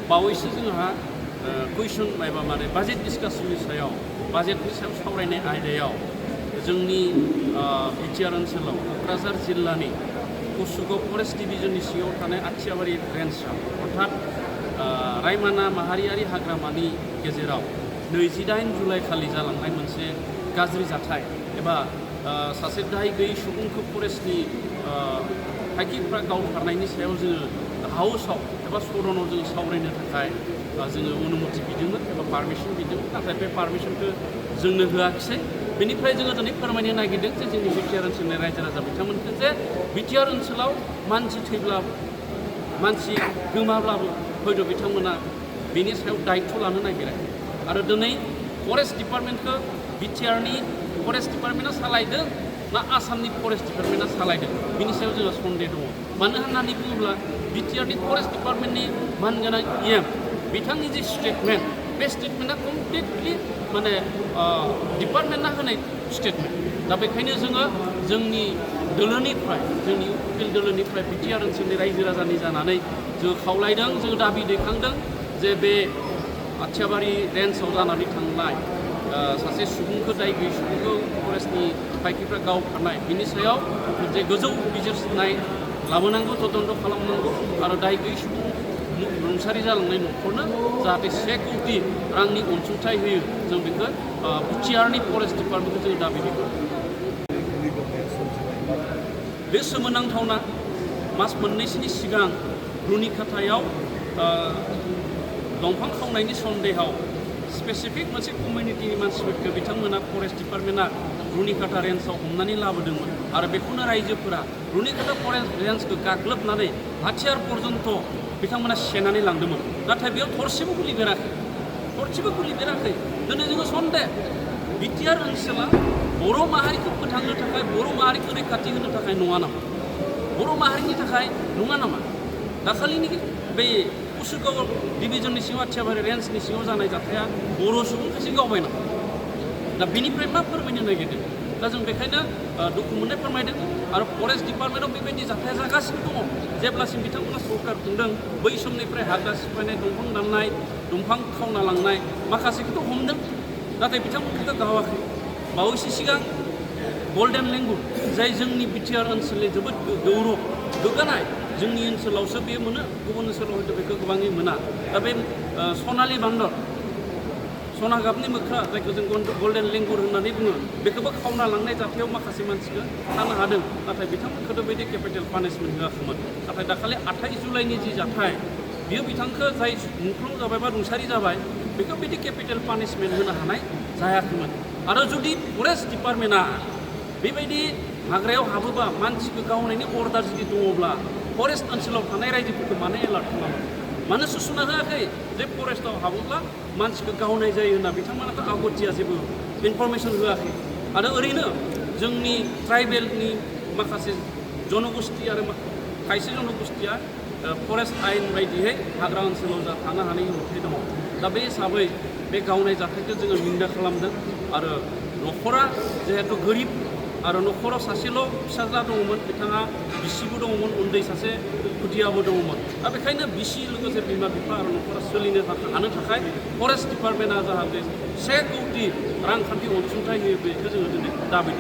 बावैसो जोंहा कुइसन माबा माने बाजेट डिसकासननि सायाव बाजेटनि सायाव सावरायनाय आयदायाव जोंनि बिटिआर ओनसोलाव क'क्राझार जिल्लानि कुसुगाव फरेस्ट डिभिजननि सिङाव थानाय आथियाबारि रेन्जआव अर्थात रायमाना माहारियारि हाग्रामानि गेजेराव 28 जुलाइ खालि जालांनाय मोनसे गाज्रि जाथाय एबा सासे दाय गैयै सुबुंखौ फरेस्टनि फायखिफ्रा गावथारनायनि सायाव जोङो हाउसआव एबा सदनाव जोङो सावरायनो थाखाय जोङो अनुमति बिदोंमोन एबा पारमिसन बिदोंमोन नाथाय बे पारमिसनखौ जोंनो होआखिसै बेनिफ्राय जोङो दिनै फोरमायनो नागिरदों जे जोंनि बिटिआर ओनसोलनि रायजो राजा बिथांमोनखौ जे बिटिआर ओनसोलाव मानसि थैब्लाबो मानसि गोमाब्लाबो हयथ' बिथांमोना बेनि सायाव दायित्व लानो नागिराखै आरो दिनै फरेस्ट डिपार्टमेन्टखौ बिटिआरनि फरेस्ट डिपार्टमेन्टआ सालायदों ना आसामनि फरेस्ट डिपार्टमेन्टआ सालायदों बिनि सायाव जोंहा सन्देह दङ मानो होननानै बुङोब्ला बिटिआरनि फरेस्ट डिपार्टमेन्टनि मानगोनां इएम बिथांनि जे स्टेटमेन्ट बे स्टेटमेन्टआ कमप्लिटलि माने डिपार्टमेन्टआ होनाय स्टेटमेन्ट दा बेखायनो जोङो जोंनि दोलोनिफ्राय जोंनि UPPL दोलोनिफ्राय बिटिआर ओनसोलनि रायजो राजानि जानानै जोङो खावलायदों जोङो दाबि दैखांदों जे बे आथियाबारि रेन्जआव जानानै थांनाय सासे सुबुंखौ दाय गैयै सुबुंखौ फरेस्टनि फायखिफ्रा गावथारनाय बिनि सायाव मोनसे गोजौ बिजिरसंनाय लाबोनांगौ तदन्त खालामनांगौ आरो दाय गैयै सुबुं रुंसारि जालांनाय न'खरनो जाहाथे 1 कोटि रांनि अनसुंथाइ होयो जों बेखौ बिटिआरनि फरेस्ट डिपार्टमेन्टखौ जोङो दाबि दैखांदों बे सोमोनांथावना मास मोननैसोनि सिगां रुनिखाथायाव दंफां खावनायनि सन्देहआव स्पेसिफिक मोनसे कमिउनिटिनि मानसिफोरखौ बिथांमोना फरेस्ट डिपार्टमेन्टआ रुनिखाथा रेन्जआव हमनानै लाबोदोंमोन आरो बेखौनो रायजोफोरा रुनिखाथा फरेस्ट रेन्जखौ गाग्लोबनानै हाथियार पर्यन्त बिथांमोना सेनानै लांदोंमोन नाथाय बेयाव थरसेबो गुलि बेराखै दिनै जोङो सन्देह बिटिआर ओनसोला बर' माहारिखौ फोथांनो थाखाय बर' माहारिखौ रैखाथि होनो थाखाय नङा नामा बर' माहारिनि थाखाय नङा नामा दाखालिनि बे कुसुगाव डिभिजननि सिङाव आथियाबारि रेन्जनि सिङाव जानाय जाथाया बर' सुबुंखौसो गावबाय नामा दा बेनिफ्राय मा फोरमायनो नागिरदों दा जों बेखायनो दुखु मोननाय फोरमायदों आरो फरेस्ट डिपार्टमेन्टआव बेबायदि जाथाया जागासिनो दङ जेब्लासिम बिथांमोना सरकार खुंदों बै समनिफ्राय हाग्रा सिफायनाय दंफां दाननाय दंफां खावना लांनाय माखासेखौथ' हमदों नाथाय बिथांमोनखौथ' गावाखै बावैसो सिगां गल्डेन लेंगुर जाय जोंनि बिटिआर ओनसोलनि जोबोद गौरब गोग्गानाय जोंनि ओनसोलावसो बे मोनो गुबुन ओनसोलाव हयथ' बेखौ गोबाङै मोना दा बे सनालि बान्दर सना गाबनि मोख्रा जायखौ जों गल्डेन लेंगुर होननानै बुङो बेखौबो खावना लांनाय जाथायाव माखासे मानसिखौ थानो हादों नाथाय बिथांमोनखौथ' बिदि केपिटेल पानिशमेन्ट होआखैमोन नाथाय दाखालि 28 जुलाइनि जि जाथाय बियो बिथांखौ जाय मुंख्लं जाबाय बा रुंसारि जाबाय बेखौ बिदि केपिटेल पानिशमेन्ट होनो हानाय जायाखैमोन आरो जुदि फरेस्ट डिपार्टमेन्टआ बेबायदि हाग्रायाव हाबोबा मानसिखौ गावनायनि अर्डार जुदि दङब्ला फरेस्ट ओनसोलाव थानाय रायजोफोरखौ मानो एलार्ट खालामो मानो सुचना होआखै जे फरेस्टआव हाबोब्ला मानसिखौ गावनाय जायो होनना बिथांमोनाथ' आगथिया जेबो इनफरमेसन होआखै आरो ओरैनो जोंनि ट्राइबेलनि माखासे जनगोष्ठी आरो खायसे जनगोष्ठीया फरेस्ट आयेन बायदियै हाग्रा ओनसोलाव थानो हानायनि नुथाय दङ दा बे हिसाबै बे गावनाय जाथायखौ जोङो निन्दा खालामदों आरो न'खरा जिहेतु गोरिब आरो न'खराव सासेल' फिसाज्ला दङमोन बिथाङा बिसिबो दङमोन उन्दै सासे खुदियाबो दङमोन दा बेखायनो बिसि लोगोसे बिमा बिफा आरो न'खरा सोलिनो हानो थाखाय फरेस्ट डिपार्टमेन्टआ जाहाथे 1 कोटि रांखान्थि अनसुंथाइ होयो बेखौ जोङो दिनै दाबि